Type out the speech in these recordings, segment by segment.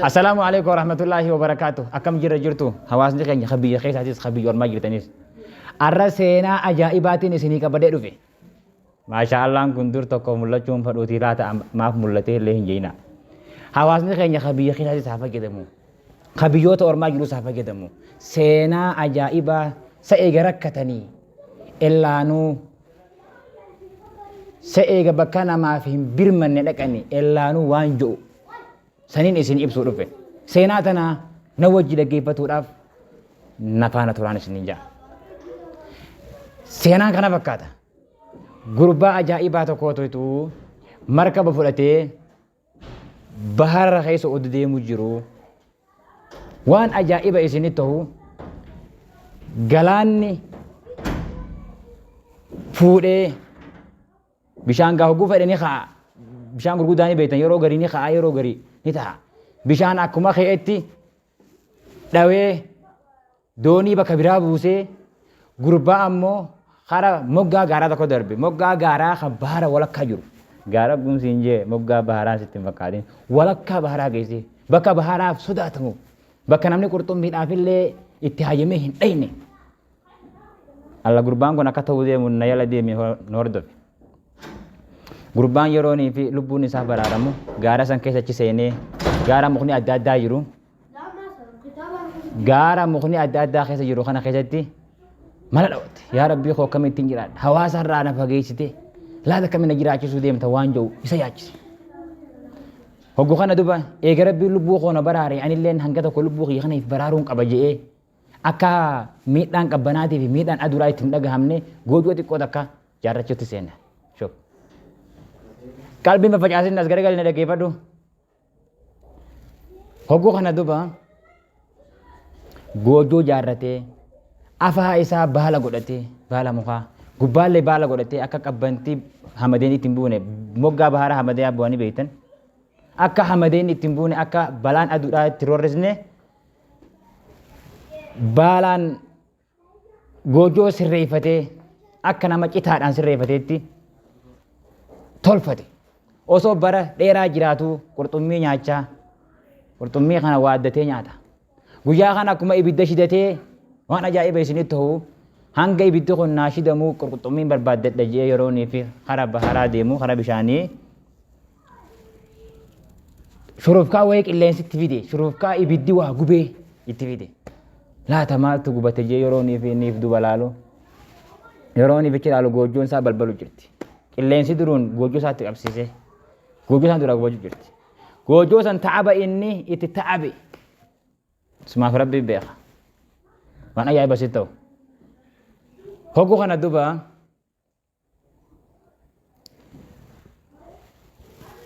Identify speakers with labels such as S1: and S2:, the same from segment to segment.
S1: Assalaamu alaikum warahmatullaahi wabarakaatu. Akkam jirra jirtu hawaasni keenya kan biyya keessaatis kan biyya ormaa jirtanis. Arra seenaa ajaa'ibaatiin isinii qabadee dhufe. Maashaa Allaan kun dur tokko mul'achuun fadhuutii laata maaf mul'atee illee hin jeeyna. Hawaasni keenya kan biyya keessaatis haa fayyadamu. Kan biyyoota ormaa jirus haa fayyadamu. Seenaa ajaa'ibaa sa eega rakkatanii ellaanuu sa eega bakka namaaf hin birmanne dhaqanii ellaanuu waan jo'u saniin isin ibsuu dhufe. Seenaa tana na wajji dhaggeeffatuudhaaf na faana turaan isiniin ja'a. Seenaan kana fakkaata. Gurbaa ajaa'ibaa tokkootu markaba fudhatee bahara keessa odu deemu jiru. Waan ajaa'iba isinitti ta'u galaanni fuudhee Bishaan gaa hogguu fedhe ni ka'a. Bishaan gurguddaa ni beektan yeroo garii ni ka'a yeroo garii ni ta'a. Bishaan akkuma ka'etti dhawee doonii bakka biraa buusee gurbaa ammoo kara moggaa gaaraa tokko darbe. Moggaa gaaraa kan bahara walakkaa jiru. Gaara gumsiin jee moggaa baharaa sitti hin fakkaatin. Walakkaa baharaa geessee bakka baharaaf sodaatamu bakka namni qurxummiidhaaf illee itti hayyamee hin dhayne. Alla gurbaan kun akka ta'uu deemu na yala deemi na hordofe. Gurbaan yeroonii fi lubbuun isaa baraaramu gaara san keessa achi seenee gaara mukni adda addaa jiru gaara mukni adda addaa keessa jiru kana keessatti mala dhawate. Yaa Rabbii koo akkamittiin jiraadha? Hawaasa irraa na fageessite laata akkamiin na jiraachisuu deemta waan jedhu isa yaachise. Hoggu kana duba eega Rabbiin lubbuu koo na baraare anilleen hanga tokko lubbuu kiyya kana if baraaruun qaba je'ee Akka miidhaan qabbanaatii fi miidhaan aduudhaa itti hin dhagahamne goojoo xiqqoo takka jaarrachuutti seenna. Shuf. Qalbiin faffacaasin as garagali na dhaggeeffadhu. Hogguu kana duba goojoo jaarratee afaa isaa baala godhatee baala mukaa gubbaallee baala godhatee akka qabbantii hamadeen itti hin buune moggaa bahara hamadee bu'anii beektan akka hamadeen itti hin buune akka balaan aduudhaa itti roorrisne Baalaan goojoo sirreeffatee akka nama citaadhaan sirreeffateetti tolfate. Osoo bara dheeraa jiraatuu qurxummii nyaachaa qurxummii kana waaddatee nyaata. Guyyaa kana akkuma ibidda shidatee waan ajaa'iba isinitti ta'u hanga ibiddi kun naa shidamuu qurxummiin barbaaddadha jedhee yeroonii fi kara baharaa deemu kara bishaanii Shurufkaa wayii qilleensi itti fide. Shurufkaa ibiddi waa gubee itti fide. Laata maaltu gubate jee yeroo niif niif duba laalu. Yeroo niif ichi laalu goojjoon isaa balbalu jirti. Qilleensi duruun goojjoo isaatti qabsiisee. Goojjoo isaan duraa gubachuu jirti. Goojjoo san ta'aba inni itti ta'abe. Sumaaf rabbi beeka. Waan ajaa'iba si ta'u. Hogguu kana duba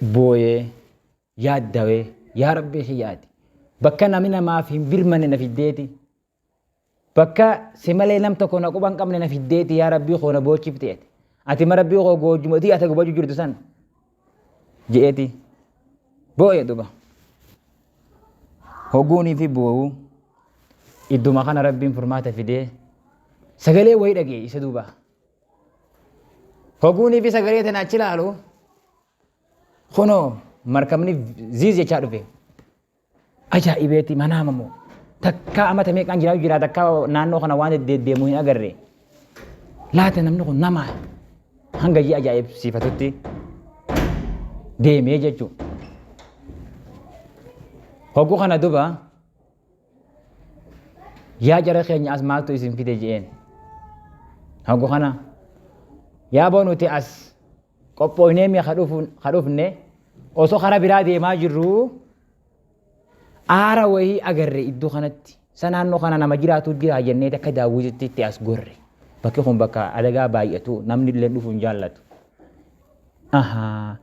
S1: booyee yaaddawee yaa rabbii kiyya ati bakka namni namaaf hin birmanne na fiddeeti bakka si malee nam tokko na quba hin qabne na fiddeeti yaa rabbii koo na boochifte ati ati ma rabbii koo goojjuma ati ati gubachuu jirtu san je'eeti boo'e duba hogguunii fi boo'uu idduma kana rabbiin furmaata fidee sagalee wayii dhagee isa duuba Hoguunii fi sagalee tana achi ilaalu kunoo markabni ziiz jechaa dhufe. Ajaa'ibeeti manaama moo takkaa amata meeqaan jiraatu jira takkaa naannoo kana waan deddeemu hin agarre. Laata namni kun nama hanga ji'a ajaa'ibsiifatutti deemee jechuudha. Hogguu kana duba Yaa jara keenya as maaltu isin fide je'een. Hagu kana yaa boo nuti as qophooynee mi'a ka dhufne osoo kara biraa deemaa jirru aara wayii agarre iddoo kanatti isa naannoo kana nama jiraatu jira jennee akka daawwititti itti as gorre. Bakki kun bakka adagaa baay'atu namni illee dhufu hin jaallatu. Ahaa.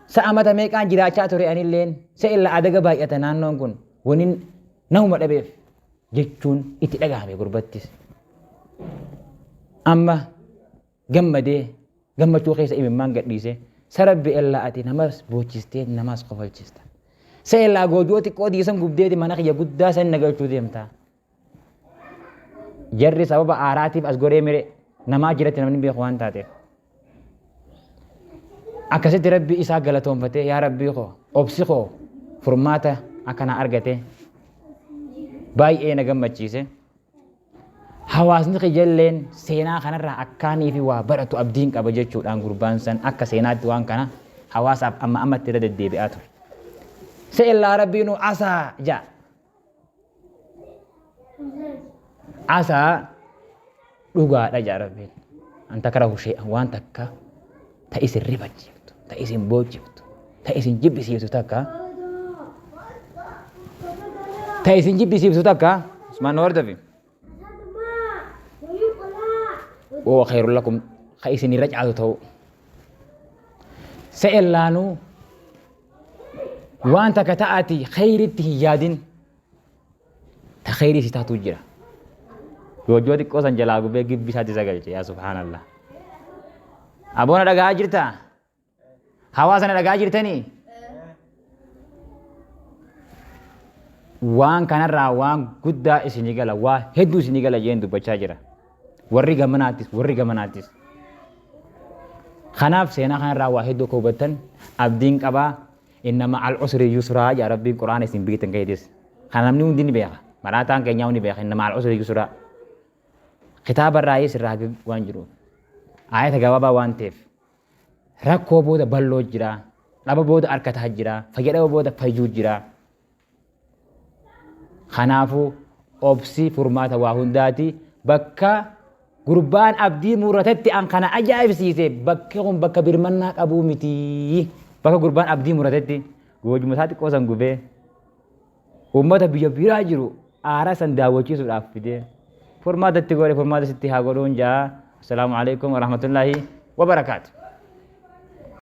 S1: Sa'a mata meeqaan jiraachaa ture anilleen sa illa adaga baay'ata naannoon kun wanin namuma dhabeef jechuun itti dhagahame gurbattis. Amma gammadee gammachuu keessa imimmaan gadhiisee sa rabbi ella ati namas boochistee namas kofalchista. Sa ellaa goojoo xiqqoo diisan gubdeeti mana kiyya guddaa san na galchuu deemtaa. Jarri sababa aaraatiif as goree mire namaa jiratti namni beeku waan taateef. Akkasitti rabbi isaa galatoonfatee yaa rabbii koo obsi koo furmaata akka na argate baay'ee na gammachiise. Hawaasni kiyyalleen seenaa kanarraa akkaanii fi waa baratu abdiin qaba jechuudhaan gurbaan san akka seenaatti waan kana hawaasaaf amma ammatti irra deddeebi'aa ture. Se'ellaa rabbiinuu asaa ja'a. Asaa dhugaadha ja'a rabbiin. An takrahu shay'an waan takka ta isin rifachiiftu, ta isin boochiftu, ta isin jibbisiiftu takka ta isin jibbisiiftu takka Usmaan na hordofi. Wa khayrun lakum ka isin irra caalu ta'u. Se'ellaanuu waan takka ta'ati khayritti hin yaadin ta khayrii si taatu jira. Goojjoo xiqqoo san jalaa gubee gibbi isaatti isa galche yaa subhaanallah. Aboona dhagahaa jirtaa? Hawaasa na dhagahaa jirtanii? Waan kanarraa waan guddaa isinii gala, waa hedduu isinii gala jeen dubbachaa jira. Warri gamanaattis, warri gamanaattis. Kanaaf seenaa kanarraa waa hedduu akka hubattan abdiin qabaa. Inna ma'al usri yusraa jedha Rabbiin Qur'aana isin beektan keessattis. Kana namni hundi ni beeka. Maraataan keenyaa ni beeka. Inna ma'al usri yusraa. Kitaaba irraayis irraa waan jiruuf. Aayata gabaabaa waan ta'eef. Rakkoo booda bal'oo jira. Dhaba booda arkataa jira. Fayya dhaba booda fayyuu jira. Kanaafuu obsi furmaata waa hundaati. Bakka gurbaan abdii muratetti an kana ajaa'ibsiise bakki kun bakka birmannaa qabuu miti. Bakka gurbaan abdii muratetti goojuma isaa xiqqoo san gubee uummata biyya biraa jiru aara san daawwachiisuudhaaf fidee furmaata itti godhe furmaata sitti haa godhuun jaa. Assalaamu alaikum warahmatullaahi wabarakaatu.